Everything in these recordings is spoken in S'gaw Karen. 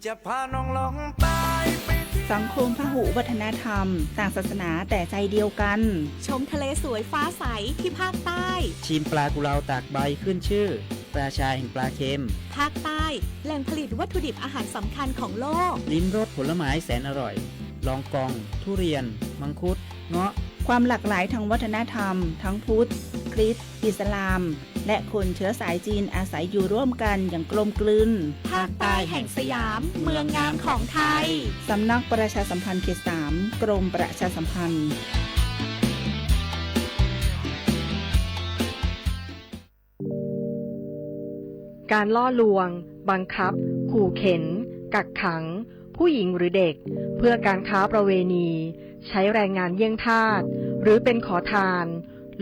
จะพาน้องล่องใต้ไปเที่ยว สังคมพหุวัฒนธรรม ต่างศาสนาแต่ใจเดียวกัน ชมทะเลสวยฟ้าใสที่ภาคใต้ ชิมปลากุเลาตากใบขึ้นชื่อ ราชาแห่งปลาเค็ม ภาคใต้ แหล่งผลิตวัตถุดิบอาหารสำคัญของโลก ลิ้มรสผลไม้แสนอร่อย ลองกอง ทุเรียน มังคุด เงาะ ความหลากหลายทางวัฒนธรรม ทั้งพุทธ คริสต์ อิสลาม และคนเชื้อสายจีนอาศัยอยู่ร่วมกันอย่างกลมกลืน ภาคใต้แห่งสยาม เมืองงามของไทย สำนักประชาสัมพันธ์เขตสาม กรมประชาสัมพันธ์ การล่อลวง บังคับ ขู่เข็น กักขัง ผู้หญิงหรือเด็ก เพื่อการค้าประเวณี ใช้แรงงานเยี่ยงทาส หรือเป็นขอทาน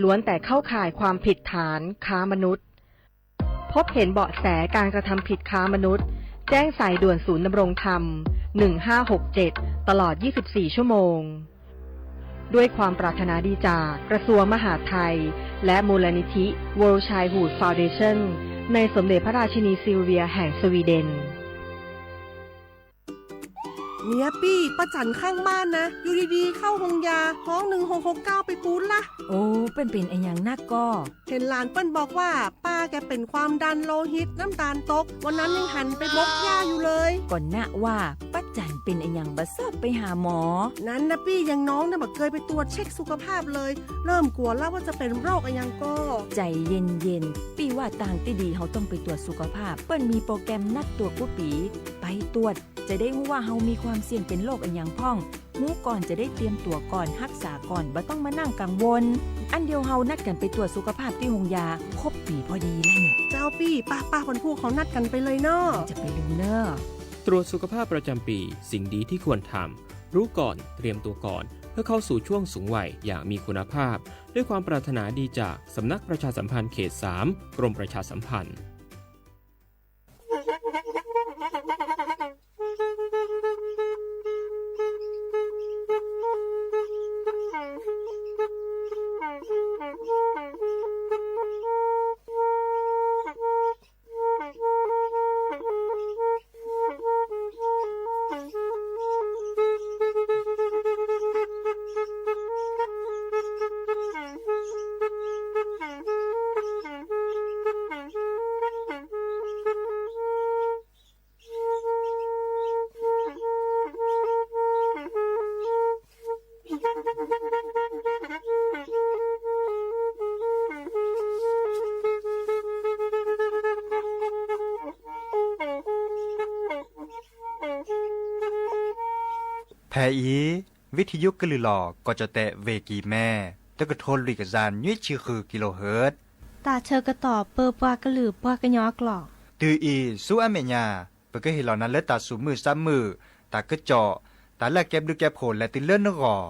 ล้วนแต่เข้าข่ายความผิดฐานค้ามนุษย์ พบเห็นเบาะแสการกระทำผิดค้ามนุษย์ แจ้งสายด่วนศูนย์ดำรงธรรม หนึ่งห้าหกเจ็ด ตลอด ยี่สิบสี่ ชั่วโมง ด้วยความปรารถนาดีจากกระทรวงมหาดไทย และมูลนิธิ World Childhood Foundation ในสมเด็จพระราชินีซิลเวียแห่งสวีเดน เมียปี้ ป้าจั๋นข้างบ้านนะ อยู่ดีๆ เข้าโฮงยา ฮ้อง หนึ่งหกหกเก้า ไปปู๊ดละ โอ้ เปิ้นเป๋นอะหยังนักก่อ เห็นหลานเปิ้นบอกว่า ป้าแกเป็นความดันโลหิต น้ำตาลตก วันนั้นยังหันไปบกหญ้าอยู่เลย ก่อนนะว่า ป้าจั๋นเป๋นอะหยังบ่ชอบไปหาหมอ นั้นนะปี้ อย่างน้องเนี่ยบ่เคยไปตรวจเช็คสุขภาพเลย เริ่มกลัวแล้วว่าจะเป็นโรคอะหยังก่อ ใจเย็นๆ ปี้ว่าตางตี้ดีเฮาต้องไปตรวจสุขภาพ เปิ้นมีโปรแกรมนัดตรวจกู้ปี๋ ไปตรวจ จะได้ฮู้ว่าเฮามีความเสี่ยงเป็นโรคอะหยังพ่อง ฮู้ก่อนจะได้เตรียมตั๋วก่อน ฮักษาก่อน บ่ต้องมานั่งกังวล อั้นเดี๋ยวเฮานัดกั๋นไปตรวจสุขภาพตี้โฮงยา ครบปี๋พอดีแล้วเนี่ย เจ้าปี้ ป้าๆ วันพูกเฮานัดกั๋นไปเลยเนาะ จะไปลืมเน่อ ตรวจสุขภาพประจำปี สิ่งดีที่ควรทำ รู้ก่อน เตรียมตัวก่อน เพื่อเข้าสู่ช่วงสูงวัยอย่างมีคุณภาพ ด้วยความปรารถนาดีจากสำนักประชาสัมพันธ์เขต สาม กรมประชาสัมพันธ์ ဖဲအံၤ ဝံထံယုကလုာ်လီၤ ကီၢ်ကၠီၣ်တဲၣ် ဝ့ၢ်ကံၢ်မဲ တကထိလွံၢ်ကယၤနွံဆံဃုကံလိဟၢၣ် တၢ်ဆၢကတီၢ်ပၢပှၤကလုာ်ပှၤကညီအကျိာ် တုၤအံၤဆူအမဲာ်ညါ ပကဟ့ၣ်လီၤနၤလၢတၢ်သူၣ်မုာ်သးမုာ် တၢ်ကစီၣ် တၢ်လၢအကဲဘျုးကဲဖှိၣ်လဲၤတုၤလၢနဂီၢ်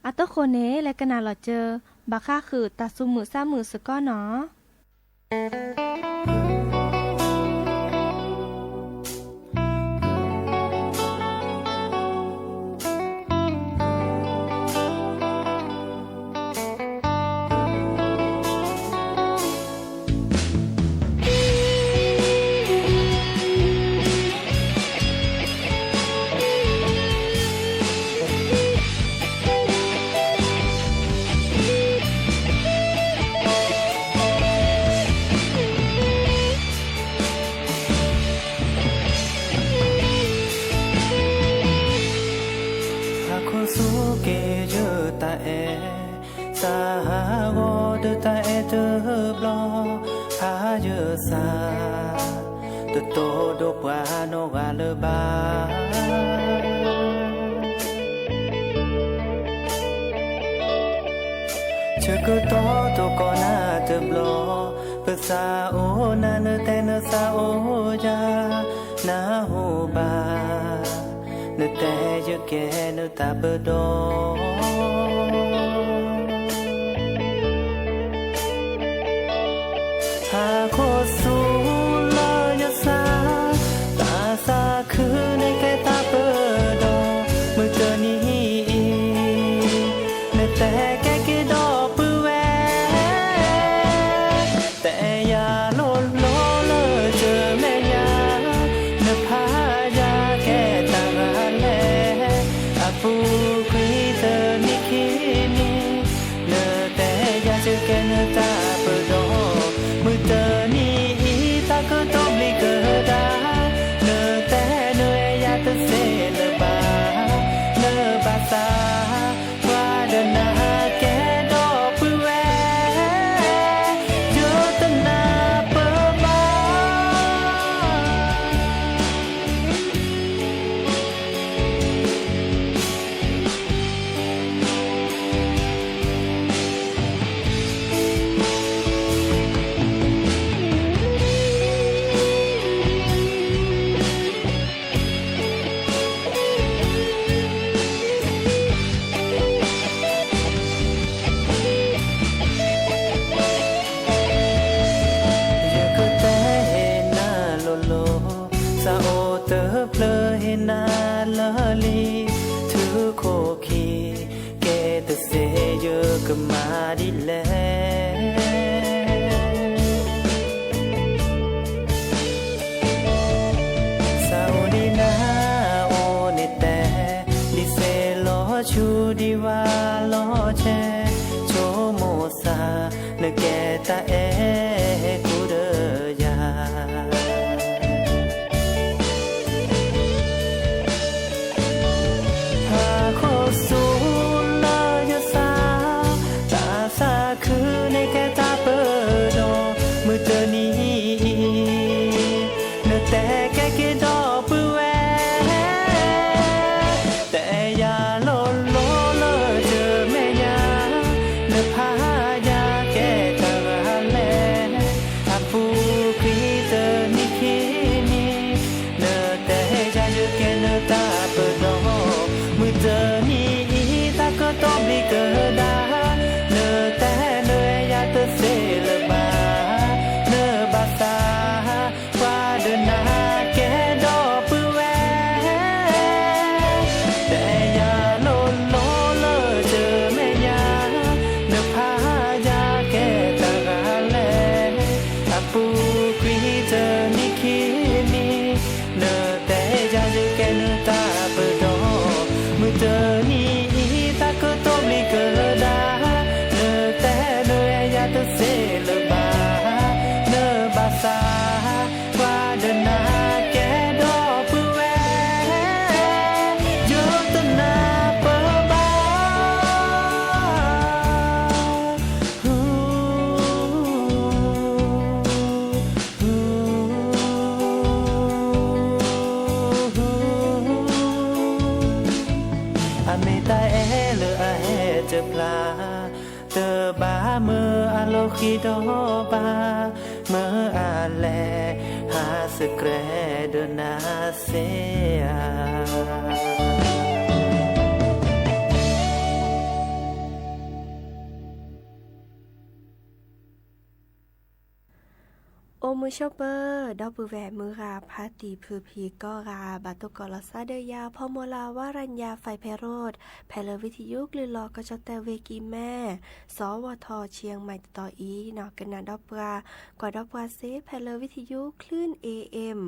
အတဃိန့ၣ် လဲၤကနၣ်လီၤစၢၤ ဘၣ်ဃးဃုာ်တၢ်သူၣ်မုာ်သးမုာ်စ့ၢ်ကီးနီၤ. ဟါခီဆူက့ၤယတၢ်အဲၣ် သးဟးဂီၤဒုးတၢ်အဲၣ်တဘျီ ဟါယသး တတိၢ်ဒိၣ်ပှၤနီၢ်ဂၤလၢၤဘၣ် ဆၢကတီၢ်တကီၢ်နၤတဘျီ ပသးအိၣ်နၤနတဲနသးအိၣ်ယၤ နၢ်ဟူဘၣ် နတဲယကဲနသးပဒီ ဟါခီဆူလၢယသး တၢ်သးခုန့ၣ်ကဲသးပဒီ မုၢ်တနံၤအံၤ နတဲကဲက့ၤဒီးပုၢ်ဝဲၢ် တဲယၤလိၤလိၤလၢတမဲာ်ညါ နဖးယၤကဲ လီၤ, စးအိၣ်တဖျၢၣ်ဟ့ၣ်နၤလၢာ်လံ, ထူခိၣ်ခံ, ကဲတစ့ယကမၤဒ်လဲၣ်. စးအိၣ်ဒံးနၤအိၣ်န့ၣ်တဲ, ဒ်စ့လီၤဆူဒံးဝၤလီၤဆဲး, ဆိကမိၣ်စ့ၢ် နကဲတၢ်အဲၣ်ကူဒီးယၤ. ဟးဃီဆူလၢယသး, တၢ်သးခုန့ၣ်ကဲတၢ်ပဒီ, မုၢ်တနံၤအံၤ နတဲကဲက့ၤဒီပုၢ်ဝဲၢ်, တဲယၤလိၤလိၤလၢတမဲာ်ညါ, နဖးယၤကဲတၢ်ဂၤလဲၣ်, အပူၤကွံာ်တနံၤခံနံၤ, နတဲယၤယကဲနတၢ်ပဒီ, မုၢ်တနံၤအံၤတၢ်ကတိၤဘျံးကဒါ, နတဲနအဲၣ်ယၤတသ့လၢၤဘၣ်, နဘၣ်သး ပှၤဒီးနၤကဲဒီပုၢ်ဝဲၢ်, တဲယၤလိၤလိၤလၢတမဲာ်ညါ, နဖးယၤကဲတၢ်ဂၤလဲၣ်, အပူၤကွံာ်တနံၤခံနံၤ, နတဲယၤယကဲနတၢ်ပဒီ, မုၢ်တနံၤအံၤတၢ်ကတိၤဘျံးကဒါ, နတဲနအဲၣ်ယၤတသ့လၢၤဘၣ်, နဘၣ်သး ပှၤဒီးနၤကဲဒီပုၢ်ဝဲၢ်, ယတနၢ်ပၢၢ်ဘၣ်. အမ့ၢ်တၢ်အဲၣ်လၢအဟဲတဖျါ, တဘၣ်မၢအလီၢ်ဃံဒီးဘၣ်, မၢအလဲၤဟးစကြဲးဒီးနၤစ့ဧါ. အိၣ်မုာ်ဆိးပၢၤ ဒီပုၢ်ဝဲၢ်မုၢ်ဂၤဖါတံၢ်ဖုဖံကိးဂၤ ဘၣ်တိၢ်ကီးလီၤသးဒီးယၤ ဖီမီၤလၤဝါရညါ ဖဲဖဲရိၣ် ဖဲလၢဝံထယုကလုၢ်လီၤကီၢ်ကၠီၣ်တဲာ်ဝ့ၢ်ကံၢ်မဲ စီၤဝီၤထီၣ်ဆံမံၤတတီၤအံၤ ကနၣ်ဒီးပှၤ ကွၢ်ဒီးပှၤစ့ ဖဲလၢဝံထယု คลื่น เอเอ็ม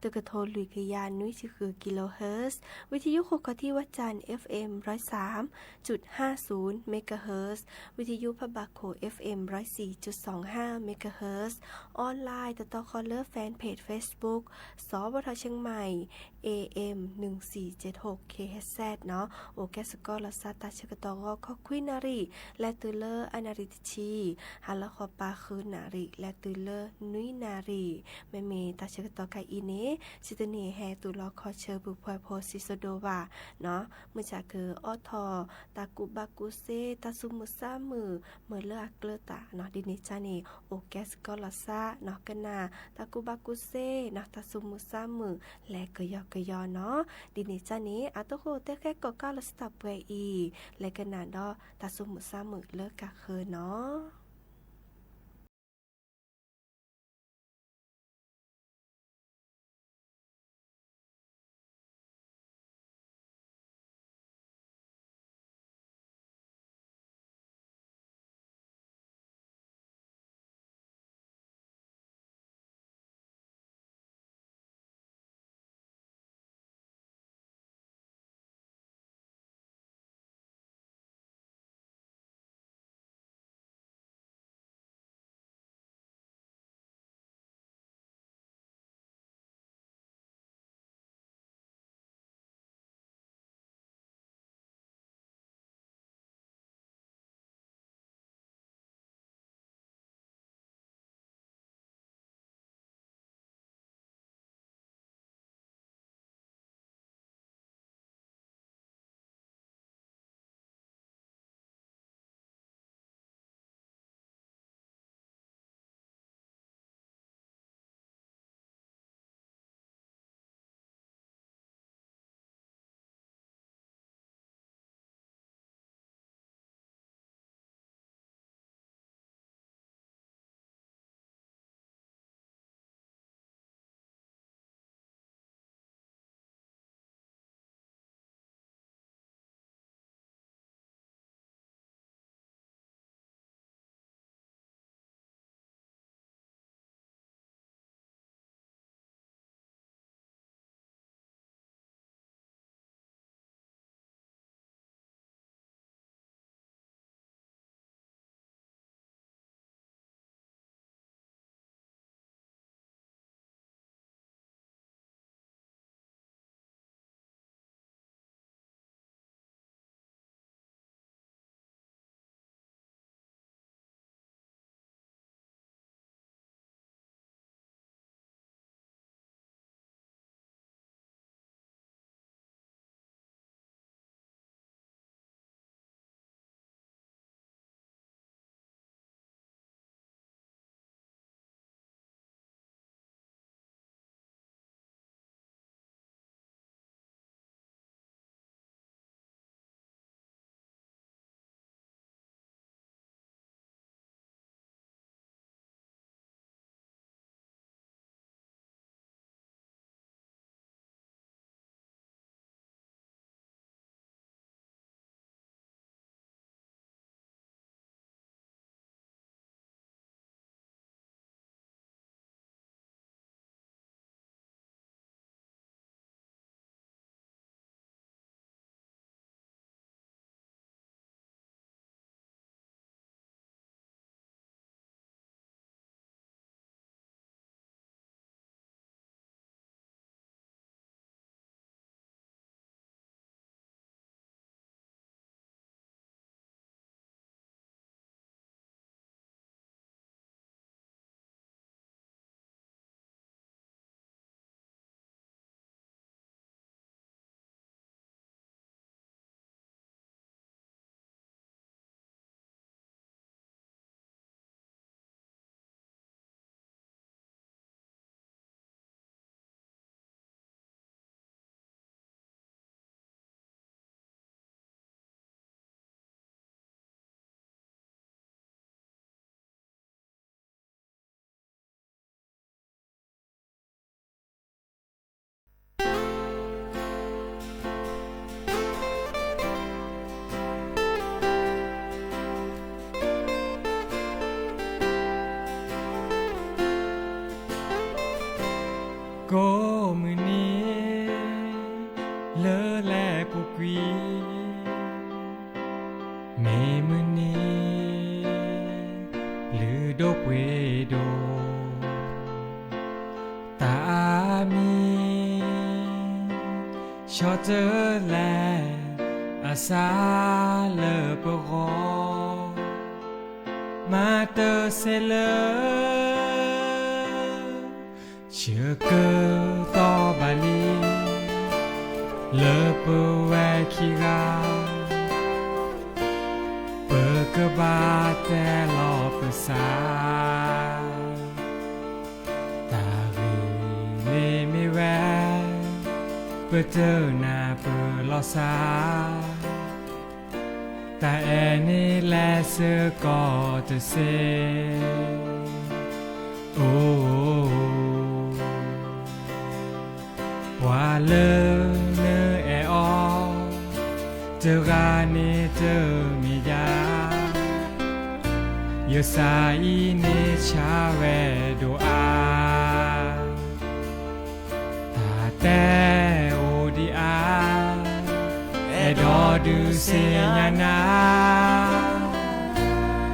တကထိလွံၢ်ကယၤနွံဆံဃု kilohertz, ဝံထယုဃိးခီၣ်ထံး ဝၣ်တၢၣ် FM ร้อยสามจุดห้าศูนย์ megahertz, ဝံထယုဖးဘၣ်ခိၣ် FM ร้อยสี่จุดสองห้า megahertz, online တတီၤဃီလၢ fanpage Facebook စီၤဝီၤထီၣ်ဆံမံၤ AM หนึ่งสี่เจ็ดหก kilohertz နီၤ, အိၣ်ကဲစ့ၢ်ကီးလီၤသးတၢ်ဆၢကတီၢ်ဂီၤခီခွံနၣ်ရံၣ် လဲၤတုၤလၢအနၣ်ရံၣ်တဆံ, ဟါလီၤဃီပၤဃုနၣ်ရံၣ် လဲၤတုၤလၢနွံနၣ်ရံၣ်, မ့မ့ၢ်တၢ်ဆၢကတီၢ်ခါအံၤန့ၣ် စံးတနံၤဟဲတူၢ်လီၤခီဆၢပူၤဖှဲးဖိစံးစိဒိၣ်ဘၣ်နီၤ, မုၢ်ဆါကအိးထီၣ် တၢ်ကူၣ်ဘၣ်ကူၣ်စ့ တၢ်သူၣ်မုာ်သးမုာ် မ့ၢ်လၢအကျၢၤတၢ်နီၤ, ဒ်န့ၣ်ကန့ၣ် အိၣ်ကဲစ့ၢ်ကီးလီၤသးနီၤ, ကနၣ်တၢ်ကူၣ်ဘၣ်ကူၣ်စ့နီၤ, တၢ်သူၣ်မုာ်သးမုာ် လဲၤကယီကယီနီၤ, ဒ်န့ၣ်ကန့ၣ် အတၢ်ဃိတဲခဲကိးကးလီၤစတၢ်ပှဲၤအံၤ, လဲၤကနၣ်ဒီးတၢ်သူၣ်မုာ်သးမုာ်လၢကဃၢၤနီၤ. ကိးမုၢ်နံၤ လၢလဲၤပူၤကွံာ်, မ့ၢ်မုၢ်နံၤ လုၢ်ဒိၣ်ပှ့ၤဒိၣ်, တၢ်အါမံၤ ဆီတလဲ အစၢ်လၢပဂီၢ်, မၤတစဲးလၢ ဆၢကတီၢ်ဘၣ်လံ လၢပဝဲခံဂၤ, ပကဘၣ်တဲလီၤပစၢ်, တၢ်ဂ့ၢ်န့ၣ်မ့ၢ်ဝဲ ပတနၢ်ပၢၢ်လီၤစၢ်, တၢ်အဲၣ်န့ၣ်လဲၤစ့ၢ်ကီးတစ့ၢ်, အိ, ပှၤလၢနအဲၣ်အီၤ တဂၤန့ၣ်တမ့ၢ်ယၤ, ယစၢ်အံၤန့ၣ်ဆါဝဲဒိၣ်အါ, တၢ်တဲအိၣ်ဒံးအါ, အဲၣ်ဒိးဒုးသ့ၣ်ညါနၤ,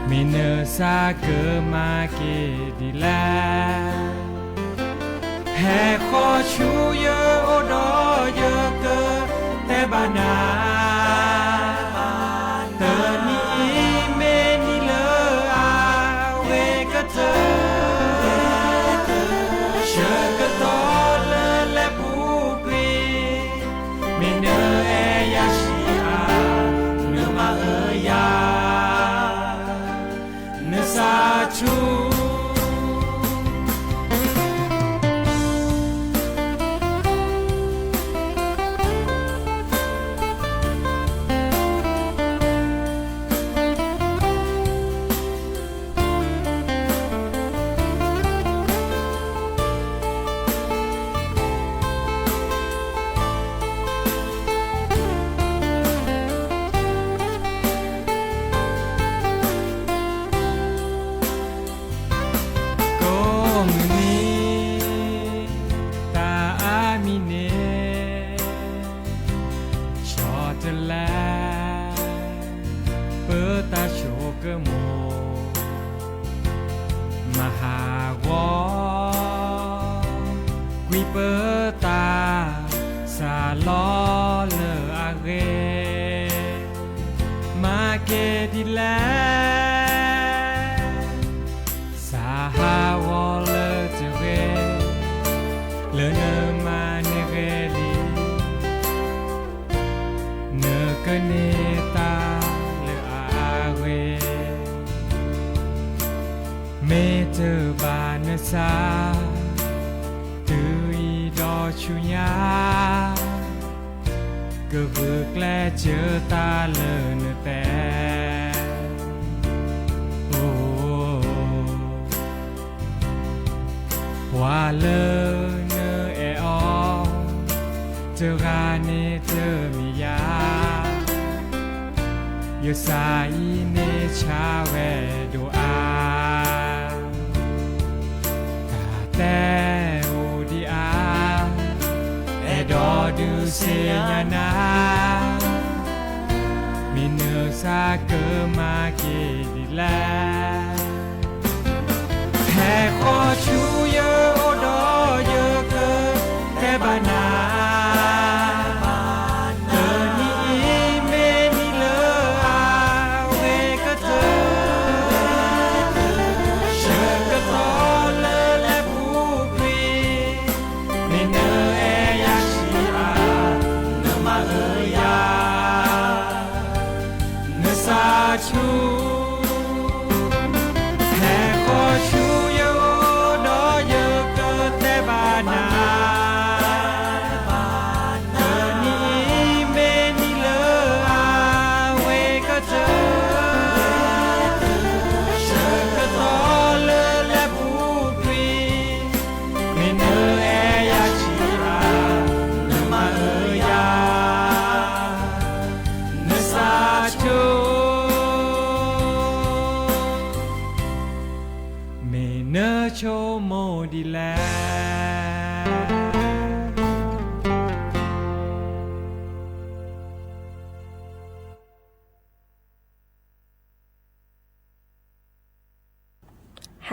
မ့ၢ်နစၢ်ကမၤက့ၤဒ်လဲၣ်, ဟဲဃီၤဆူယအိၣ်ဒီးယကတဲဘၣ်နၤ, တနံၤအံၤမ့ၢ်နံၤလၢအဝ့ၢ်ကတၢၢ်, ဆၢကတီၢ်လၢလဲၤပူၤကွံာ်, မ့ၢ်နအဲၣ်ယၤဆံးဧါ, နမၤအၢယၤ, နစၢ်ထူ ကိးမုၢ်နံၤ တၢ်အါမံၤန့ၣ် ဆီတလဲ ပတၢ်ဆိကမိၣ် မၤဟးဂီၤ ကွံာ်ပတၢ်စၢ်လီၤလၢအဂ့ၤ, မၤက့ၤဒ်လဲၣ် စၢ်ဟးဂီၤလၢတဂ့ၤ, လၢနမၤန့ၢ်ဂ့ၤလံ, နကန့ၢ်တၢ်လၢအဂ့ၤ, မ့ၢ်တဘၣ်နစၢ် တုၤအံၤဒီးဆူညါ ကဂုာ်ကျဲးစၢးတၢ်လၢနတဲ, အိ, ပှၤလၢနအဲၣ်အီၤ တဂၤန့ၣ်တမ့ၢ်ယၤ, ယစၢ်အံၤန့ၣ်ဆါဝဲဒိၣ်အါ, တၢ်တဲအိၣ်ဒံးအါ, အဲၣ်ဒိးဒုးသ့ၣ်ညါနၤ, မ့ၢ်နစၢ်ကမၤက့ၤဒ်လဲၣ်, ဟဲဃီၤဆူယအိၣ်ဒီးယကတဲဘၣ်နၤ, တနံၤအံၤမ့ၢ်နံၤလၢအဝ့ၢ်ကတၢၢ်, ဆၢကတီၢ်လၢလဲၤပူၤကွံာ်, မ့ၢ်နအဲၣ်ယၤဆံးဧါ, နမၤအၢယၤ နစၢ်ထူ, ဟဲဃီၤဆူယအိၣ်ဒီးယက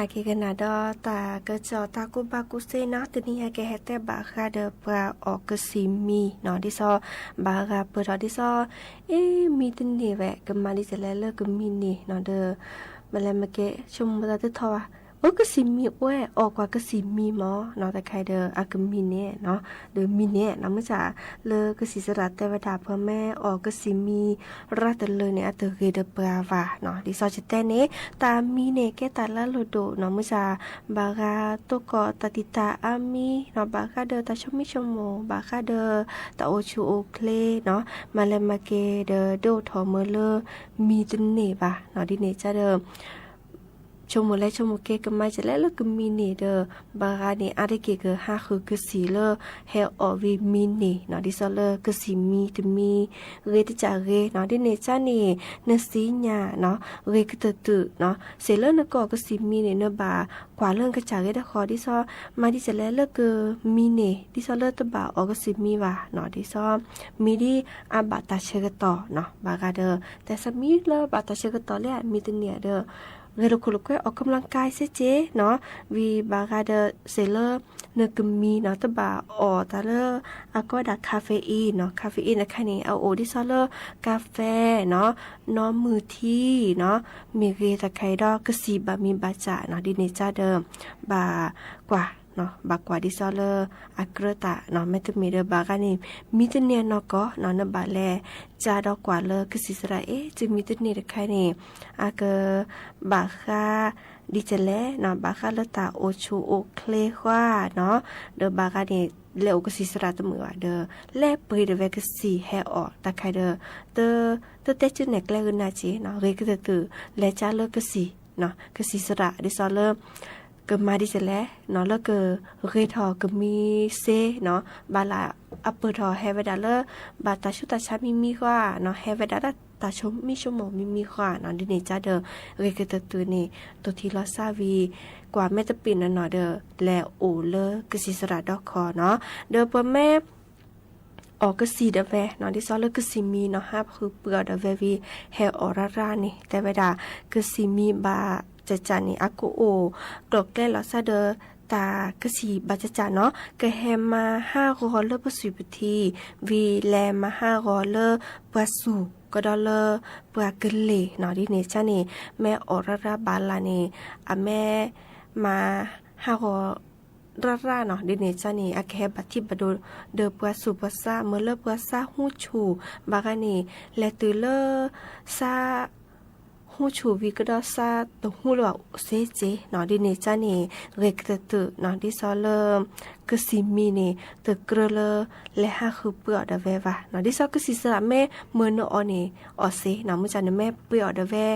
အက့ၤကနၣ်ဒီးတၢ်ကစီၣ်တၢ်ကူၣ်ဘၣ်ကူၣ်သ့နီၤ, တနံၤအံၤကဟဲတဲဘၣ်ဃးဒီးပှၤအီၣ်ကသံၣ်မံနီၤ, ဒ်သိး ဘၣ်ဂၤပၢၢ်ထီၣ်ဒ်သိး အ့ မံတန့ၢ်ဝဲ ကမၤဒ်လဲၣ်လၢကမံန့ၢ်နီၤ, ဒီး မလဲၤမကဲ ဆိကမိၣ်တၢ်တထီၣ်ဘၣ်, အိၣ်ကသံၣ်မံအိၣ်ဝဲ အီၣ်ကွၢ်ကသံၣ်မံမၢ်နီၤ, တခါဒီးအကမံန့ၢ်နီၤ, ဒီးမံန့ၢ်နီၤ, မုၢ်ဆါလၢကသံၣ်သရၣ်တဲဝဲဒၣ် ပှၤမ့ၢ်အီၣ်ကသံၣ်မံ ရၣ်တလၢန့ၣ် အတဂ့ၤဒီးပှၤဘၣ်နီၤ, ဒ်သိးယတဲန့ၣ် တၢ်မံန့ၣ်ကဲတၢ်လၢအလိၣ်ဒိၣ်နီၤ, မုၢ်ဆါ ဘၣ်ဃးတိၢ်ကီၢ်တၢ်တံာ်တာ်အါမံနီၤ, ဘၣ်ဃးဒီးတၢ်ဆိမိၣ်ဆိကမိၣ်, ဘၣ်ဃးဒီးတၢ်အိၣ်ဆူၣ်အိၣ်ချ့နီၤ, မၤလဲၤမၤကဲဒီးဒိၣ်ထီၣ်မၢလၢ မံတန့ၢ်ဘၣ်နီၤ, ဒ်န့ၣ်ကဒီး ဆိကမိၣ်လဲၤဆိကမိၣ်ကဲ ကမၤဒ်လဲၣ်လၢကမံန့ၢ်ဒီး ဘၣ်ဂၤန့ၣ် အါတက့ၢ်ကဟးဃုာ်ကသံၣ်လၢဟဲအီၣ်ဝံၤမံန့ၢ်နီၤ, ဒ်သိးလၢကသံၣ်မံတမံ ဂ့ၤတကးဂ့ၤနီၤ, ဒ်န့ၣ်ကန့ၣ် နသ့ၣ်ညါနီၤ, ဂ့ၤကတၢၢ်တုာ်နီၤ, စ့ၢ်လၢနကအီၣ်ကသံၣ်မံန့ၣ် နဘၣ်ကွၢ်လၢနကစၢ်ဂ့ၤတခီ, ဒ်သိး မၤဒ်လဲၣ်လၢကမံန့ၢ် ဒ်သိးလၢတဘၣ်အီၣ်ကသံၣ်မံဘၣ်နီၤ, ဒ်သိး မံဒ်အဘၣ်တၢ်ဆၢကတီၢ်နီၤ, ဘၣ်ဃးဒီး တၢ်ဆၢမံလၢဘၣ်တၢ်ဆၢကတီၢ်လၢအမံတန့ၢ်ဒီး ဂဲၤလိာ်ခိၣ်လိာ်ကွဲ အီၣ်ကမျၢၢ်ကါစ့ၢ်ကီးနီၤ, ဝံၤဘၣ်ဃးဒီးစ့ၢ်လၢ နကမံနီၤ တဘၣ်အီၣ်တၢ်လၢ အကိးဒၣ် caffeine နီၤ, caffeine တခါန့ၣ် အအိၣ်ဒ်သိးလၢ ကါဖဲနီၤ, နီၢ်မုၢ်ထံနီၤ, မ့ၢ်ဂ့ၤတခါအံၤဒီး ကသံၣ်ဘၣ်မံဘၣ်စၢ်နီၤ, ဒ်န့ၣ်ကဒီး ဘၣ်ကွၢ်နီၤ, ဘၣ်ကွၢ်ဒ်သိးလၢ အကြၢးတၢ်နီၤ, မ့တမ့ၢ်ဒီးဘၣ်ဂၤန့ၣ် မံတန့ၢ်အနီၢ်ကီၢ်နီၤ, နဘၣ်လဲၤကဒီးကွၢ်လၢကသံၣ်သရၣ် အ့ တုၤမံတန့ၢ်တခါန့ၣ် အက ဘၣ်ဃး ဒ်လဲၣ်နီၤ, ဘၣ်ဃးလၢတၢ်အိၣ်ဆူၣ်အိၣ်ချ့ဃီနီၤ, ဒီးဘၣ်ဂၤန့ၣ် လဲၤအိၣ်ကသံၣ်သရၣ်တမုာ်ဘၣ်ဒီး လဲၤပှ့ၤဒီးဝဲကသံၣ်ဟဲအီၣ်တၢ်ခါဒီး တ တတဲကၢနဲၣ်ကျဲဂုာ်နၢ်က့နီၤ, ဂ့ၤကတၢၢ်တုာ် လဲၤကၢလၢကသံၣ်နီၤ, ကသံၣ်သရၣ် ဒ်သိးလၢ ကမၤဒ်လဲၣ်နီၤ, လၢကဂ့ၤထီၣ်ကမံစ့နီၤ, ဘၣ်လၢအပၢၢ်ထီၣ်ဟဲဝဲဒၣ်လၢ ဘၣ်တၢ်ဆူးတၢ်ဆါမံမံဃီနီၤ, ဟဲဝဲဒၣ်လၢတၢ်ဆိမိၣ်ဆိကမိၣ်မံမံဃီနီၤ, ဒ်န့ၣ်ကဒီး ဂ့ၤကတၢၢ်တုာ်န့ၣ် တိၢ်ထံလီၤစၢ်ဝံၤ ကွၢ်မ့တပ့ၤနီၢ်နီၢ်ဒီး လဲၤအိၣ်လၢကသံၣ်သရၣ်ဒီခီနီၤ, ဒီးပှၤမ့ၢ် အီၣ်ကသံၣ်ဒီးဝဲနီၤ, ဒ်သိးလၢကသံၣ်မံနီၤ, ဟးဃုာ်ပှ့ၤအီၤဒီးဝဲဝံၤ ဟဲအီၣ်ရၣ်ရၣ်န့ၣ် တဲဝဲဒၣ် ကသံၣ်မံဘၣ်ကကန့ၣ် အကအိၣ်ကျိၤကျဲလီၤစၢ်ဒီး တၢ်ကသံၣ်ဘၣ်ကကနီၤ, ကဟဲမၤဟးဂီၤလၢပသွံၣ်ပထံ ဝံၤလဲၤမၤဟးဂီၤလၢပှၤစူၢ် ကဒီးလၢပှၤကလ့ၢ်နီၤ, ဒ်န့ၣ်ကန့ၣ် မ့ၢ်အီၣ်ရၣ်ရၣ်ဘၣ်လၢ်န့ၣ် အမ့ၢ်မၤဟးဂီၤ ရၣ်ရၣ်နီၤ, ဒ်န့ၣ်ကန့ၣ် အကဟဲဘၣ်ထံၣ်ဘၣ်ဒိ ဒီးပှၤစူၢ်ပှၤစါ မ့ၢ်လၢပှၤစါဟူဆူၣ် ဘၣ်ဂၤန့ၣ် လဲၤတုၤလၢ စါ ဟူဆူၣ်ဝံၤကဒီးစါတဟူလၢၤဘၣ်စ့စ့နီၤ, ဒ်န့ၣ်ကန့ၣ် ဂ့ၤကတၢၢ်တုာ်နီၤ, ဒ်သိးလၢ ကသံၣ်မံန့ၣ် တကြၢးလၢ လဲၤဟးဃုာ်ပှ့ၤအီၤဒီးဝဲဘၣ်နီၤ, ဒ်သိးကသံၣ်သရၣ်မ့ၢ်မၢနအီၤန့ၣ် အီၣ်စ့နီၤ, မုၢ်ဆါနမ့ၢ်ပှ့ၤအီၤဒီးဝဲ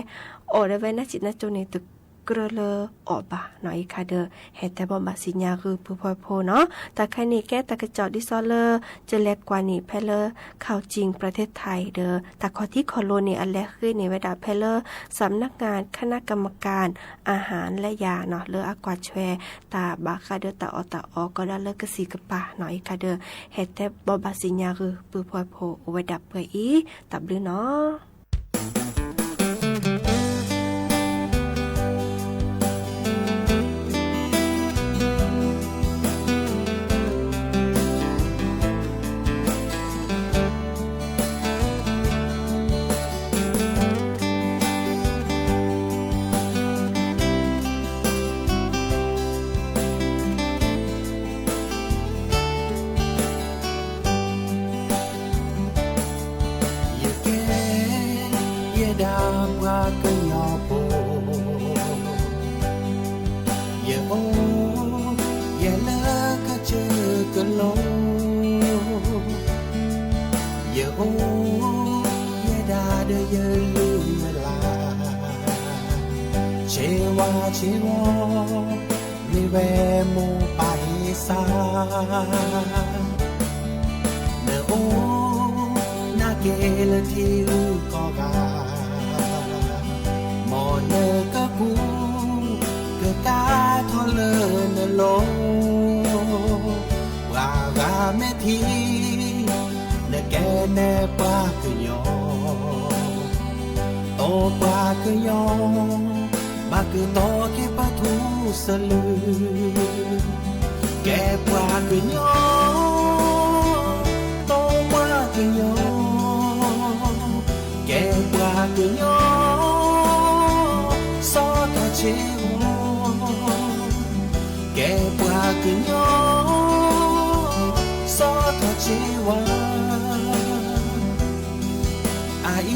အီၣ်ဒီးဝဲနၢ်စံးနၢ်ကၠိန့ၣ် တကြၢးလၢအီၣ်ဘၣ်နီၤ, အံၤခါဒီး ဟဲတဲဘၣ်ဘၣ်စံးညါဂုာ်ပုၢ်ဖိဝဲၢ်ဖိနီၤ, တၢ်ခဲအံၤန့ၣ်ကဲတၢ်ကစီၣ်ဒ်သိးလၢ ကလဲၤကွၢ်န့ၣ်ဖဲလၢ ခီၣ်ကၠံၣ် ပြထ့ထၢၣ်ဒီး တၢ်ခီၣ်ထံးခီၣ်လိၤန့ၣ် အလဲၤဃ့န့ၢ်ဝဲဒၣ်ဖဲလၢ စးနကၣ် ခနကမကၣ် အဟၣ်လၢယၤနီၤ လၢအကွၢ်ထွဲ တၢ်ဘၣ်ဃးဒီးတၢ်အီၣ်တၢ်အီကဒီးလၢကသံၣ်ကပၤနီၤ, အံၤခါဒီး ဟဲတဲဘၣ်ဘၣ်စံးညါဂုာ်ပုၢ်ဖိဝဲၢ်ဖိအိၣ်ဝဲဒၣ်ပှဲၤအံၤ တၢ်ဘျုးနီၤ. ယကဲ ယဲဒၣ်ပှၤကညီဖိ, ယအိၣ် ယဲလၢကစၢၢ်ကလိ, ယအိၣ် ယဲဒၣ်ဒီးယလုၢ်ယလၢ်, ဆ့ဝါဆ့ဝီ မ့ၢ်ဝဲမိၢ်ပၢ်ဟ့ၣ်စၢ်, နအိၣ် နက့ၤလၢထံဂုၤကီၢ်ဂၤ, မ်နကကူး ကကါထီၣ်လၢနလိၤ, ပှၤဂၤမ့ၢ်ထံၣ် နကဲနဲၣ်ပှၤကညီ, တိပှၤကညီ ဘ အကတီၢ်က့ၤပထူစလု, ကဲပှၤကညီ, တီပှၤကညီ, ကဲပှၤကညီ, စီၤထီၣ်ဆ့ဝါ, ကဲပှၤကညီ, စီၤထီၣ်ဆ့ဝါ အအံၤ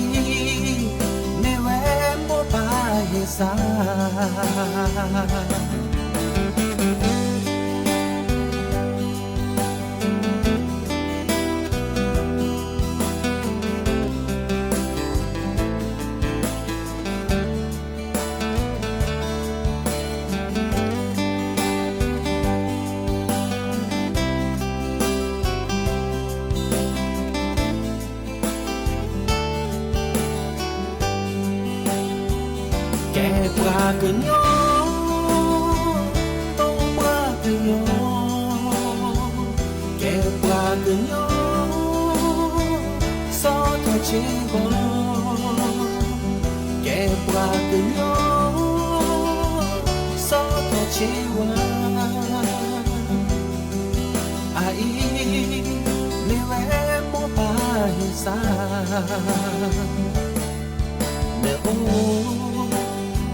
မ့ၢ်ဝဲမိၢ်ပၢ်ဟ့ၣ်စၢ် ကဲပှၤကညီ, တီပှၤကညီ, ကဲပှၤကညီ, စီၤထီၣ်ဆ့ဝါ, ကဲပှၤကညီ, စီၤထီၣ်ဆ့ဝါ အအံၤ မ့ၢ်ဝဲမိၢ်ပၢ်ဟ့ၣ်စၢ် နအိၣ်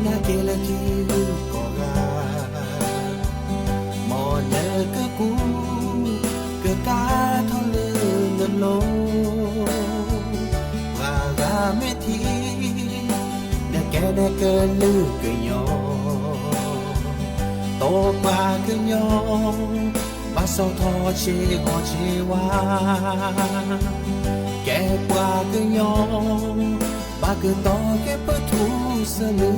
နၢ်က့ၤလၢထံဂုၤကီၢ်ဂၤ, မ်နကကူးကကါထီၣ်လၢနလိၤ, ပှၤဂၤမ့ၢ်ထံၣ် နကဲနကလုာ်ကညီ, တီပှၤကညီ ဘၣ်စီၤထီၣ်ဆ့ဂီၤဆ့ဝါ, ကဲပှၤကညီ ဘၣ်ကတီၢ်က့ၤပထူစလု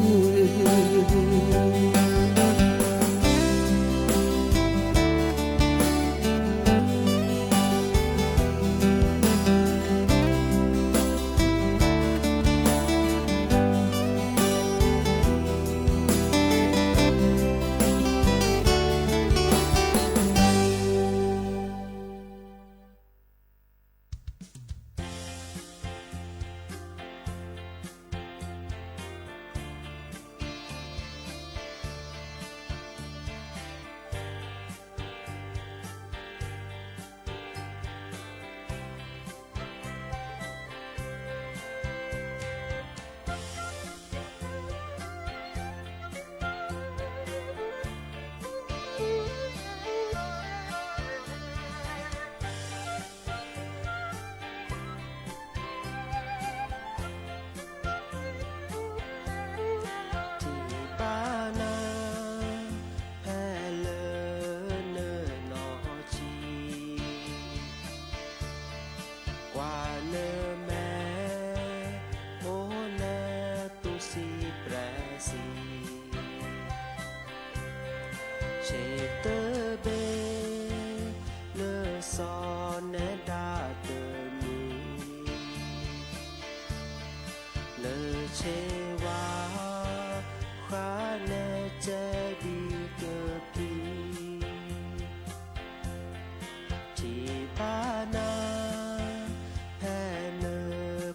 ထံၣ်ဘၣ်နၤ ဖဲလၢနနီၢ်ဆံး, ကွၢ်နမဲာ် အိၣ်နသူၣ်ဆံးပြဲးဆံး ဆ့တဘ့ၣ် လၢစီၤနဲဒၣ်တနံၤ လၢဆ့ဝါ ဃါနဲကဲဒံကဖံ ထံၣ်ဘၣ်နၤ ဖဲန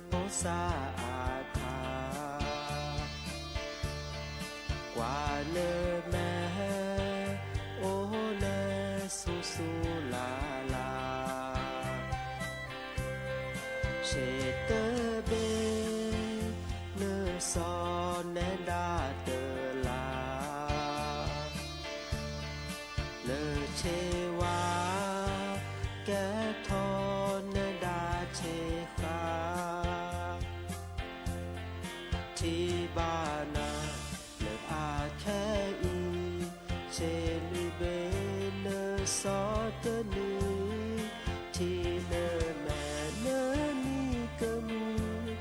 ဖိစၢ်အထါ ကွၢ်နမဲာ် အိၣ်နဆူၣ်ဆူၣ်လၢ်လၢ် ဆ့တဘ့ၣ် လၢစီၤနဲဒၣ်တလါ လၢဆ့ဝါ ကဲထီၣ်နဲဒၣ်ဆ့ဃါ ထံၣ်ဘၣ်နၤ လၢအခဲအံၤ ဆ့လွံၢ်ဘ့ၣ် လၢစီၤတနံၤ ထံၣ်နမဲာ်နနံၤကမူၣ်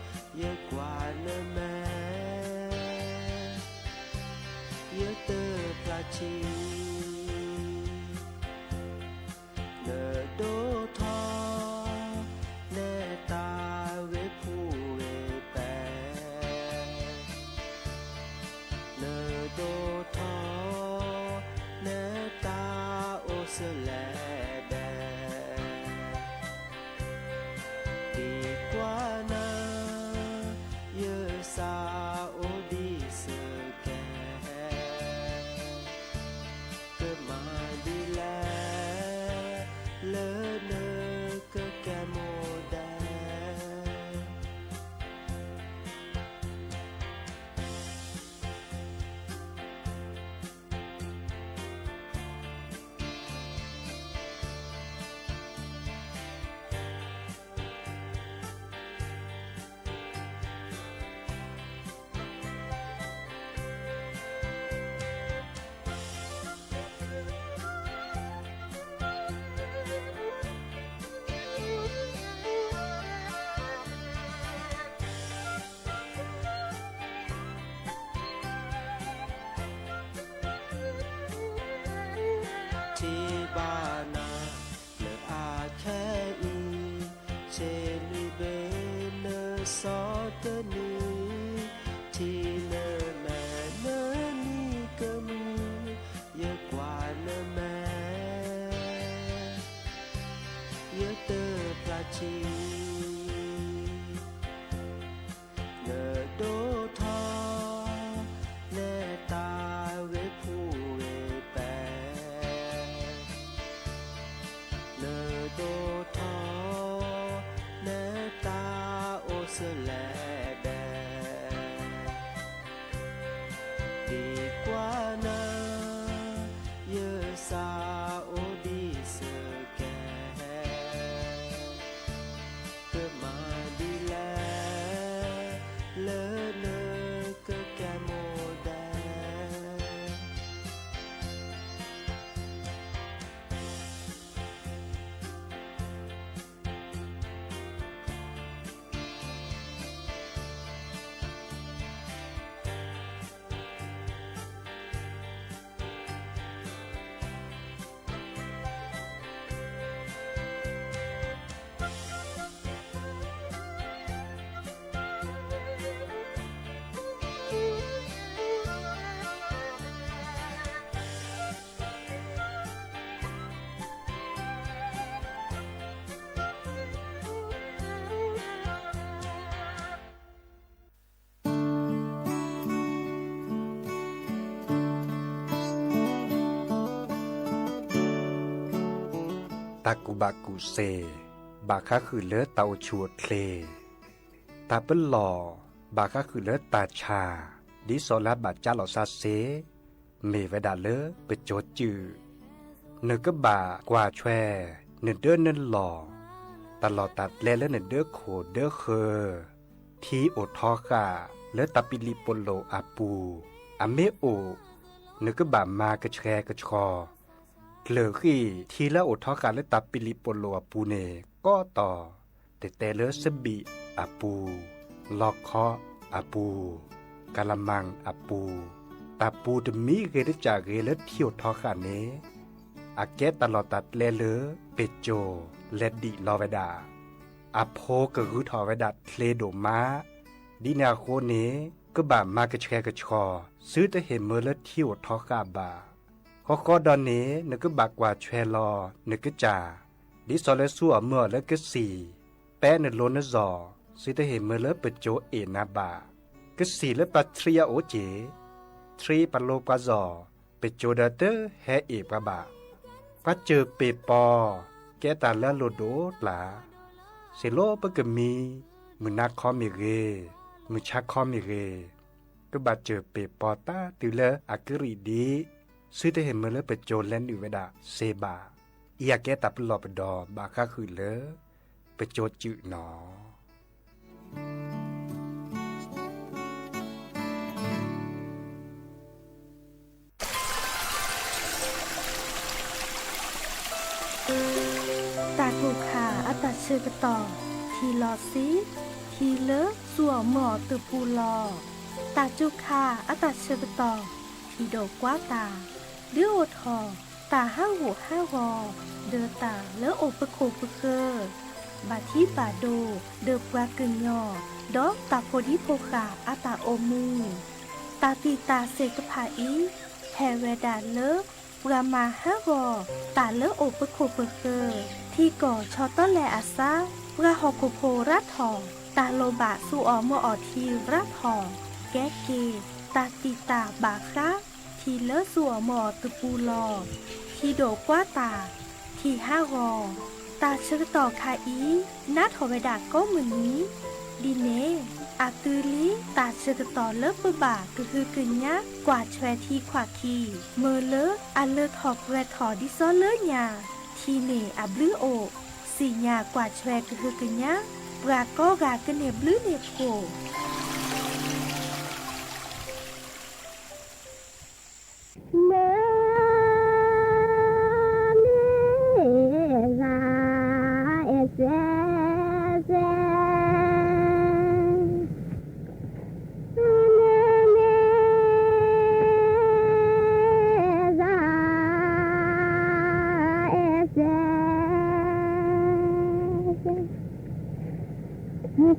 ယကွၢ်နမဲာ် ယတဖျါဆံး နဒိၣ်ထီၣ် ကနံၤ ထံၣ်နမဲာ်နနံၤကမူၣ် ယကွၢ်နမဲာ် ယတဖျါဆံး နဒိၣ်ထီၣ် နတၢ်ဂ့ၤဖူဂ့ၤပဲာ် နဒိၣ်ထီၣ် နတၢ်အိၣ်ဆၢလဲၤဒဲး ဒ်ကွၢ်နၤ ယစးအိၣ်ဒံးစကဲး ကမၤဒ်လဲၣ် လၢနကကဲမိၣ်ဒဲး တၢ်ကူၣ်ဘၣ်ကူၣ်သ့ ဘၣ်ဃးဃုာ်လၢတၢ်အိၣ်ဆူၣ်အိၣ်ချ့, တၢ်ပလီၢ် ဘၣ်ဃးဃုာ်လၢတၢ်ဆါ, ဒ်သိးလၢအဘၣ်ကၠါလီၤစၢ်စ့, မ့ၢ်ဝဲဒၣ်လၢပစိၤစုၣ်, နကဘၣ်ကွၢ်ဆွဲ နဒၢနလီၢ်, တၢ်လီၢ်တၢ်ကျဲလၢနဒၢခိၣ်ဒၢဃၢၤ, ထံအိၣ်ထီဃာ်လၢတၢ်ပံးလံးပလိာ်အပူၤ, အမ့ၢ်အိၣ် နကဘၣ်မၤကဆှဲကဆှီ, ကျၢၤဃံၢ်ထံလၢအိၣ်ထီဃာ်လၢတၢ်ပံးလံးပလိာ်အပူၤန့ၣ် ကိးတီၤ, တတဲလၢစဘံးအပူၤ, လီခီအပူၤ, ကၤလမၣ်အပူၤ, တၢ်ပူၤတမံၤဂ့ၤတကၢ်ဂ့ၤလၢထံအိၣ်ထီဃာ်န့ၣ်, အကဲတၢ်လီၢ်တၢ်ကျဲလၢပစိၤလဲၤဒံးလီၤဝဲဒၣ်, အဖိကဂုၤထီၣ်ဝဲဒၣ်ချ့ဒိၣ်မး, ဒ်န့ၣ်အဃိန့ၣ် ကဘၣ်မၤကဆှဲကဆှီ, သုတဟ့ၣ်မၢလၢထံအိၣ်ထီဃာ်ဘၣ်. ဃီဃီဒီးန့ၣ် နကဘၣ်ကွၢ်ဆွဲလီၤနကစၢ်, ဒ်သိးလၢသူအီၤမၢအီၤလၢကသံၣ်, ပဲနလိၤနစီၤ, သုတဟ့ၣ်မၢလၢပစိၤအ့ၣ်နၤဘၣ်. ကသံၣ်လၢပှၤထြံအအိၣ်က့ၢ်, ထြံပှၤလိၤပှၤစီၤ, ပစိၤဒီးတဟဲအ့ၣ်ပှၤဘၣ်. ပှၤစၢၢ်ပ့ၢ်ပီၤ ကဲတၢ်လၢအလိၣ်ဒိၣ်ကျါ, စ့ၢ်လီၤပကမံၤ, မုၢ်နၤခီမ့ၢ်ဂ့ၤ, မုၢ်ဆါခီမ့ၢ်ဂ့ၤ, ကဘၣ်စၢၢ်ပ့ၢ်ပီၤတၢ်တုၤလၢအကရံၣ်ဒံး, သုတဟ့ၣ်မၢလၢပစိၤလဲၤနုာ်ဝဲဒၣ်စ့ဘၣ်. အံၤအကဲတၢ်ပလီၢ်ပဒီ ဘၣ်ဃးဃုာ်လၢပစိၤစုၣ်နီၤ. တၢ်ကူၣ်ခါအတၢ်ဆၢကတီၢ် ထံလီၤဆံ, ထံလၢသူၣ်အီၣ်မၢအီၣ်တပူၤလီၤ. တၢ်စူၤခါအတၢ်ဆၢကတီၢ် ထံၣ်ဒိၣ်ကွၢ်တၢ်, ဒုးအိၣ်ထီၣ်တၢ်ဟးဂူာ်ဟးဂီၤ ဒီးတၢ်လၢအိၣ်ပခိၣ်ပဃၢၤ, ဘၣ်ထံဘၣ်ဒိ ဒီးပှၤကညီ, ဒီးတၢ်ဖိဒံဖိဃာ်အတၢ်အိၣ်မူ. တၢ်သံၣ်တၢ်စ့ၢ်တဖၣ်အံၤ ဟဲဝဲဒၣ်လၢ ပှၤမၤဟးဂီၤတၢ်လၢအိၣ်ပခိၣ်ပဃၢၤ, ထံကီၢ်ဆီတလဲအစါ, ပှၤဟီၣ်ခိၣ်ဖိရၤထီၣ်, တၢ်လိၣ်ဘၣ်သူၣ်အီၣ်မၢအီၣ်ထံရၤထီၣ်, ကဲက့ၤ တၢ်သံၣ်တၢ်ဘၣ်ဃး ထံလၢသူၣ်အီၣ်မၢအီၣ်တပူၤလီၤ. ထံဒိၣ်ကွၢ်တၢ်, ထံဟးဂီၤ, တၢ်ဆၢကတီၢ်ခါအံၤ နးထီၣ်ဝဲဒၣ်ကိးမုၢ်နံၤ, ဒ်န့ၣ် အသုလံ တၢ်ဆၢကတီၢ်လၢပဘၣ်ကဟုကညးကွၢ်ဆွဲထံခွးခံ, မၢလၢအလၢထီၣ်ပှဲၤထီၣ်ဒ်သိးလၢညါ, ထံန့ၣ်အဘျုးအိၣ်, စံၣ်ညါကွၢ်ဆွဲကဟုကညး, ပှၤကိးဂၤကန့ၢ်ဘျုးန့ၢ်ဖှိၣ်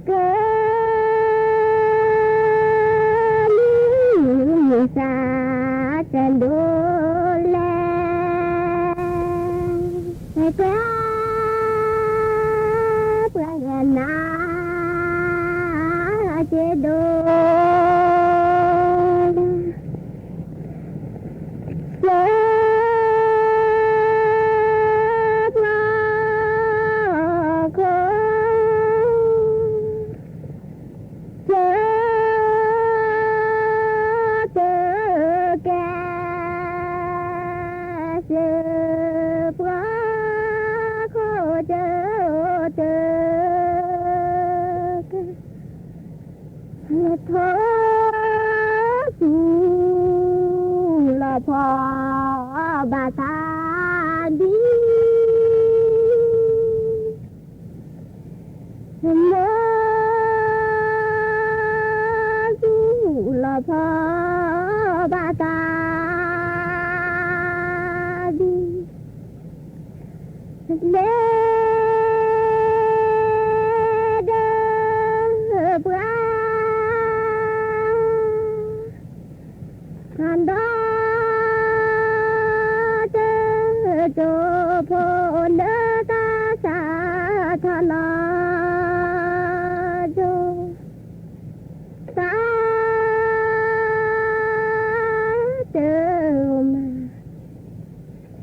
က မိၢ်သူၣ်လီၤဖီဘၣ်သး ဒ်လဲၣ်ဒီးပှၤ ဒီးတကၠိဖိလၢသးစၢ်ထီၣ်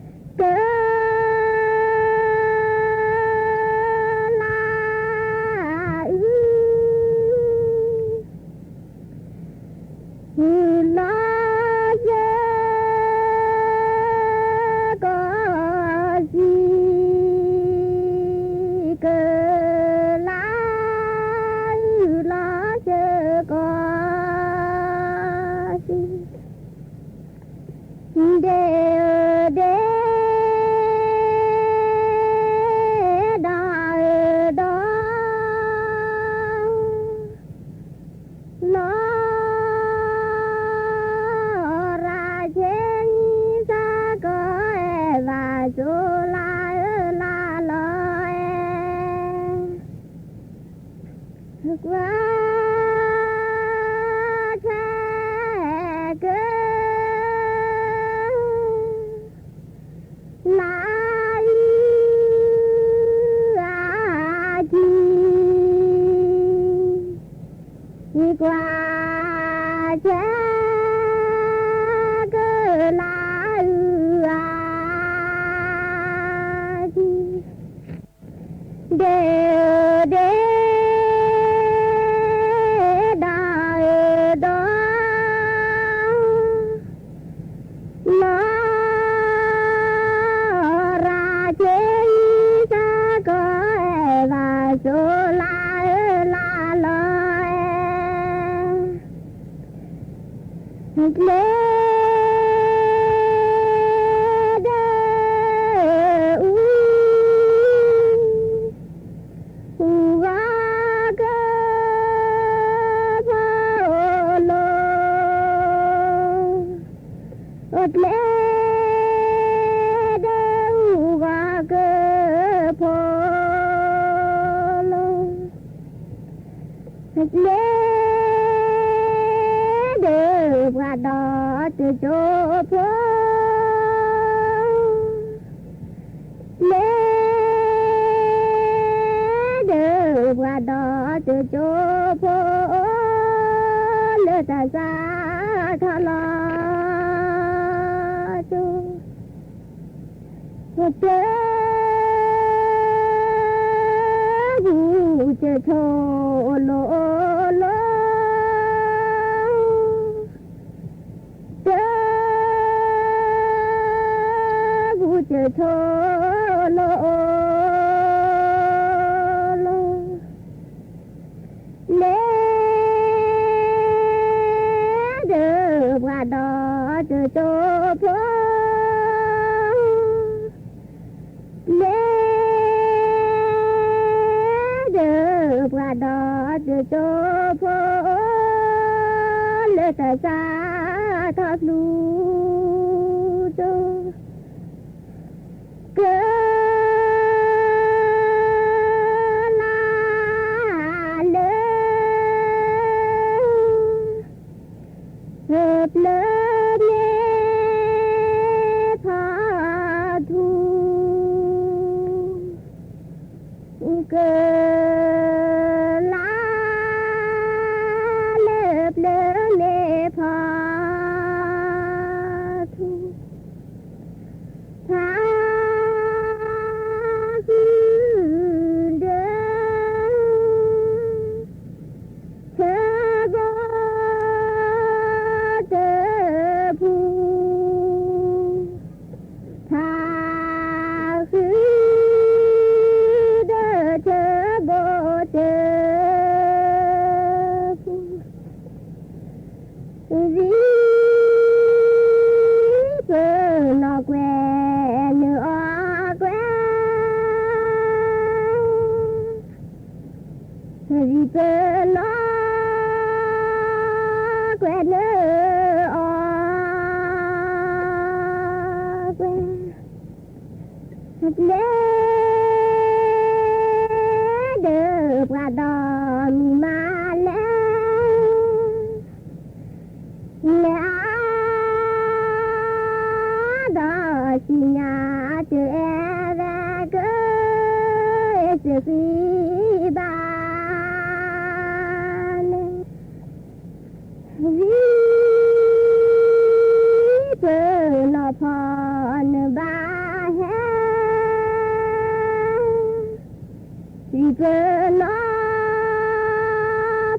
လီၤ ကၠိ သးတမၤ ကလၤအု အုလီၤစၢၤကီၢ်စံ ကလၤအုလီၤစၢၤကီၢ်စံ ဒ့ဒ့ ဒီးအၢဒီး လီၤ ရၤဆ့နံၤစကီးအဲၣ်ဘၣ်စိလၤအၢလၤလီၤအဲၣ် ကွၢ်ဆၢက လၤအုအကံ ကွၢ်ဆၢက လၤအုအကံ ဒ့ဒ့ ဒီးအၢဒီး လီၤ ရၤဆ့နံၤစကီးအဲၣ်ဘၣ်စိလၤအၢလၤလီၤအဲၣ် ကျဲဒီးအူ အူဂၤကဖီလိၤ ကျဲဒီးအူဂၤကဖီလိၤ ကျဲဒီးပှၤဒီးတကၠိဖိ ကျဲဒီးပှၤဒီးတကၠိဖိ လၢတၢ်စးထီၣ်လီၤ ကၠိ တၢ် ဘူးကၠဲၣ်ထိၣ်လိၤလိၤ တၢ် ဘူးကၠဲၣ်ထိၣ်လိၤလိၤ လဲၤ ဒီးပှၤဒီးတကၠိဖိ လဲၤ ဒီးပှၤဒီးတကၠိဖိ လၢတၢ်စးထီၣ်ဖျူ က လၤ လၢ ပျၢၤမ့ၢ်ဖီထူ က လၤ လၢပျၢၤမ့ၢ်ဖီထူ ဖးဃုဒီး ထၢဘိတဖူ ဖးဃုဒီးထၢဘိ ဝံပနီၣ်ကွဲးလၢအီၤကွဲး, ပျဲဒီးပှၤဒီမုၢ်မၤလဲၣ်, လဲၤအါဒီးစံၣ်ညါ တအဲၣ်ဝဲက့ၤ စ့ၢ်ကီးဘၣ်လဲၣ်. ဝံပနီၣ်ဖီနၢဘၣ်ဟဲ, ဝံပနီၣ်ဖီနၢ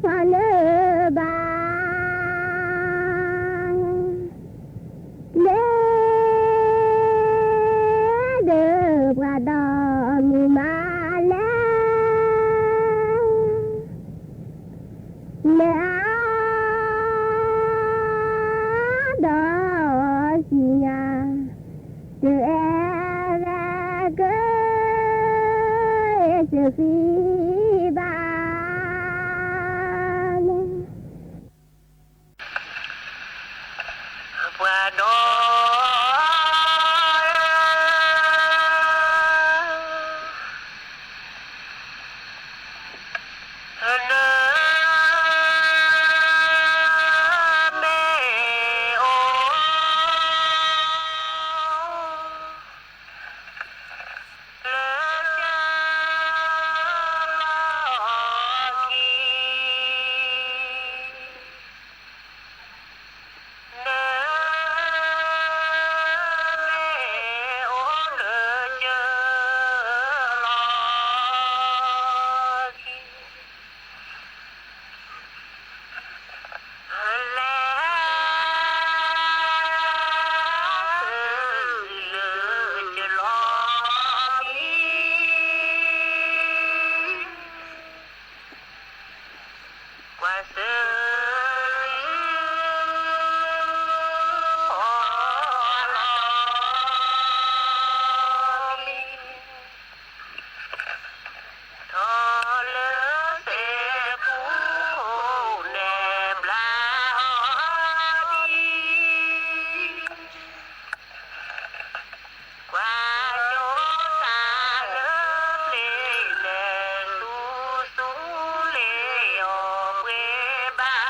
ဘၣ် လဲၤဒီးပှၤဒီမုၢ်မၤလဲၣ်, လဲၤအါဒီးစံၣ်ညါ တအဲၣ်ဝဲက့ၤ စ့ၢ်ကီးဘၣ်လဲၣ်. ပှၤဒီ နမ့ၢ်အိၣ် လၢကလီၢ်ခံ နမ့ၢ်အိၣ်လၢကလီၢ်ခံ လဲၤ လၢကလီၢ်ခံ ကွၢ်စၢၤ လီၢ်ခံ ထီၣ်လၢစဲးပူၤန့ၣ်ဘျါအီၤဒံး ကွၢ်ကၠိသးလၢပျ့ၤန့ၣ် သူသူလ့ၤအီၤပှ့ၤဘၣ်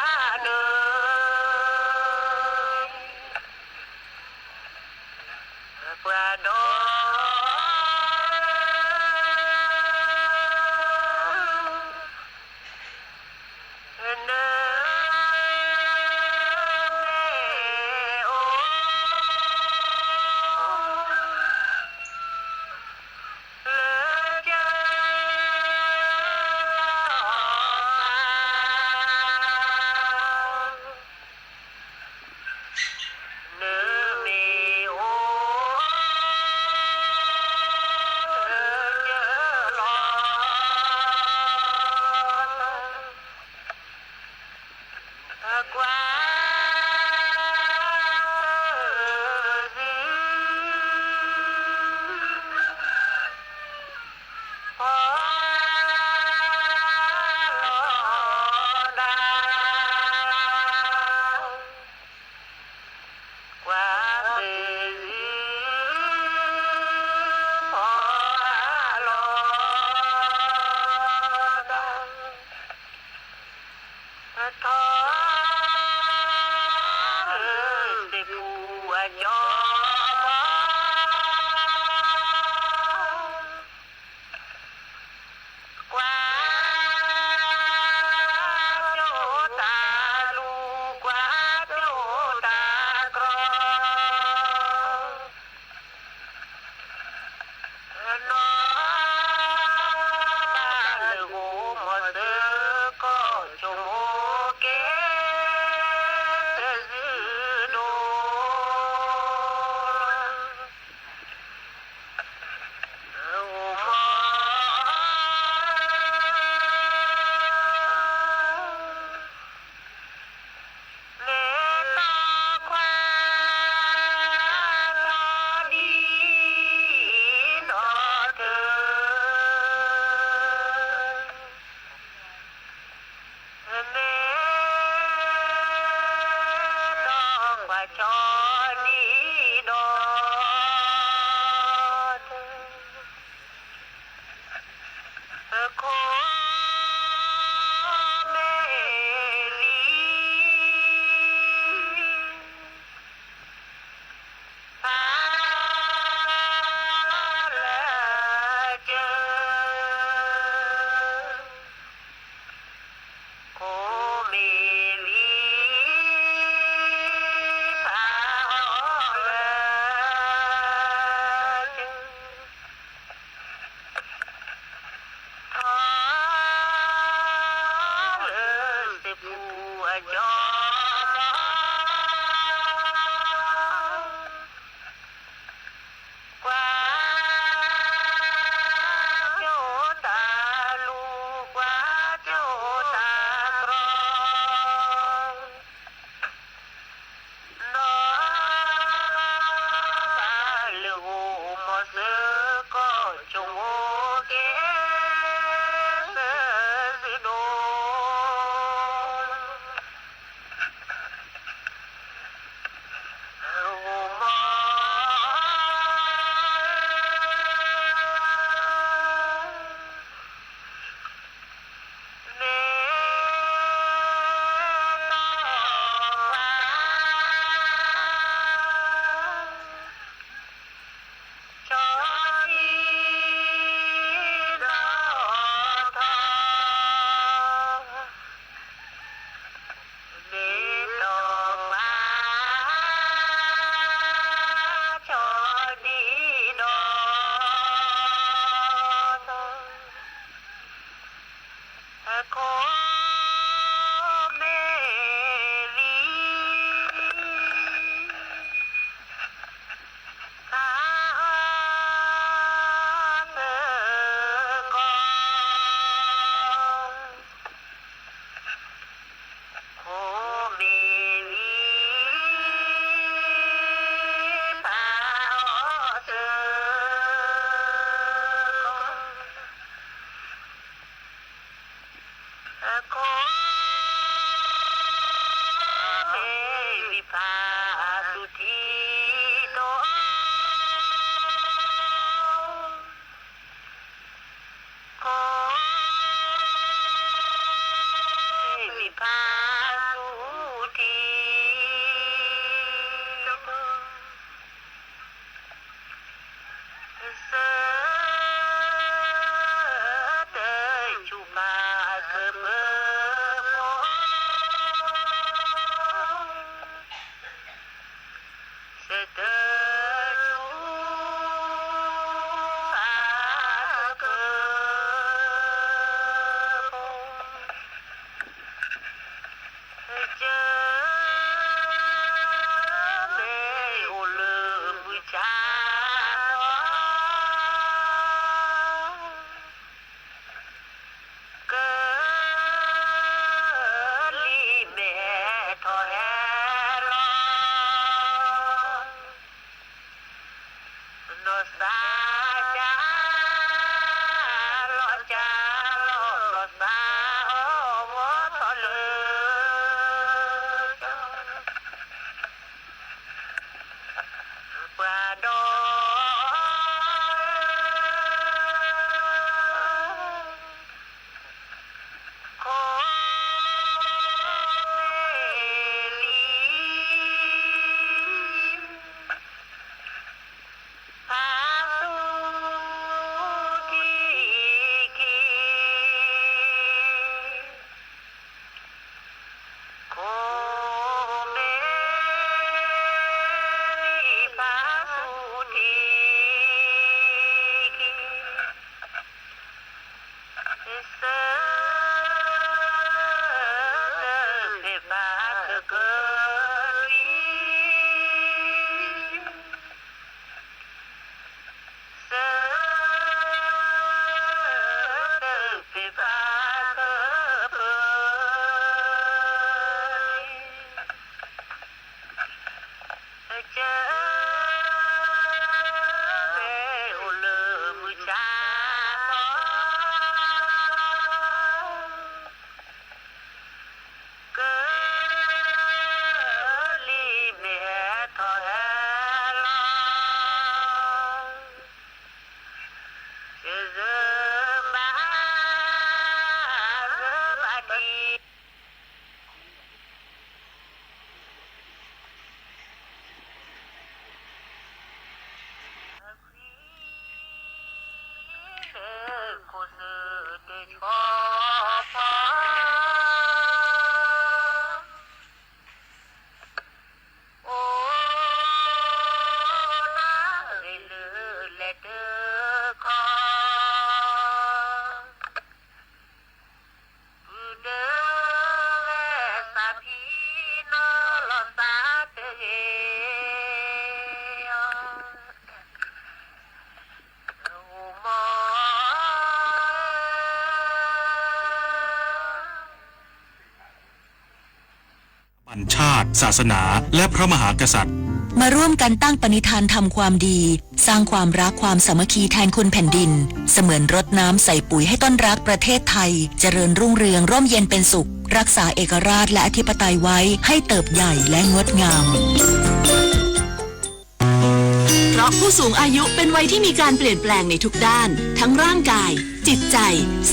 ကၠီမီၤ ကွၢ်ကၠိတၢ်လူၤ ကွၢ်ကၠိတၢ်ကြီ နီၢ်ဘၣ်လၢဂီၤမီၤစၢၤကီၢ် ကၠိဖိကဲ စၢၤစၢၤဒိၣ် ဂီၤမီၤ မ့ၢ်တၢ် ကၠီဒံဒီထီ မ့ၢ်တၢ် ကၠီဒံဒီထီ အခိၣ်မ့ၢ်လံ ဖးအီၣ်သကိး ခိၣ်မ့ၢ်လံ ဖးအီၣ်သကိး အခိၣ်မ့ၢ်လံ ဖးအီၣ်သကိး ခိၣ်မ့ၢ်လံ ဖးအီၣ်သကိး ဆၢတၢ်ဆူၣ်ဖးအသပၢၤဖိ ဆၢတၢ် ဆူၣ်ဖးအသပၢၤဖိ ကၢ မ့ၢ်အိၣ်လၢမုၢ်ဆါ ကၢ လံာ်မဲာ်ထီၣ်ဟဲလီၤ နီၢ်သးကၢ်လီၤကၢ်လီၤ နီၢ်သးအီၣ်ဝီထီၣ်လၢ ပှၤဒီ ခိၣ်မ့ၢ်လံ ဖးသူၣ်ထံက့ၤ ခိၣ်မ့ၢ်လံ ဖးသူၣ်ထံက့ၤ ဆၢ တၢ်ဖဲးဖးကကၢလံ ဆၢ တၢ်ဖဲးဖးကပၢၤ ကၢ မ့ၢ်အိၣ်လၢမုၢ်ဆါသီ สัญชาติ ศาสนา และพระมหากษัตริย์ มาร่วมกันตั้งปณิธานทำความดี สร้างความรักความสามัคคีแทนคุณแผ่นดิน เสมือนรดน้ำใส่ปุ๋ยให้ต้นรักประเทศไทย เจริญรุ่งเรืองร่มเย็นเป็นสุข รักษาเอกราชและอธิปไตยไว้ให้เติบใหญ่และงดงาม เพราะผู้สูงอายุเป็นวัยที่มีการเปลี่ยนแปลงในทุกด้าน ทั้งร่างกาย จิตใจ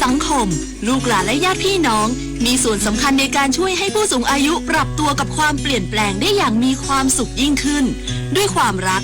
สังคม ลูกหลานและญาติพี่น้อง มีส่วนสำคัญในการช่วยให้ผู้สูงอายุปรับตัวกับความเปลี่ยนแปลงได้อย่างมีความสุขยิ่งขึ้น ด้วยความรัก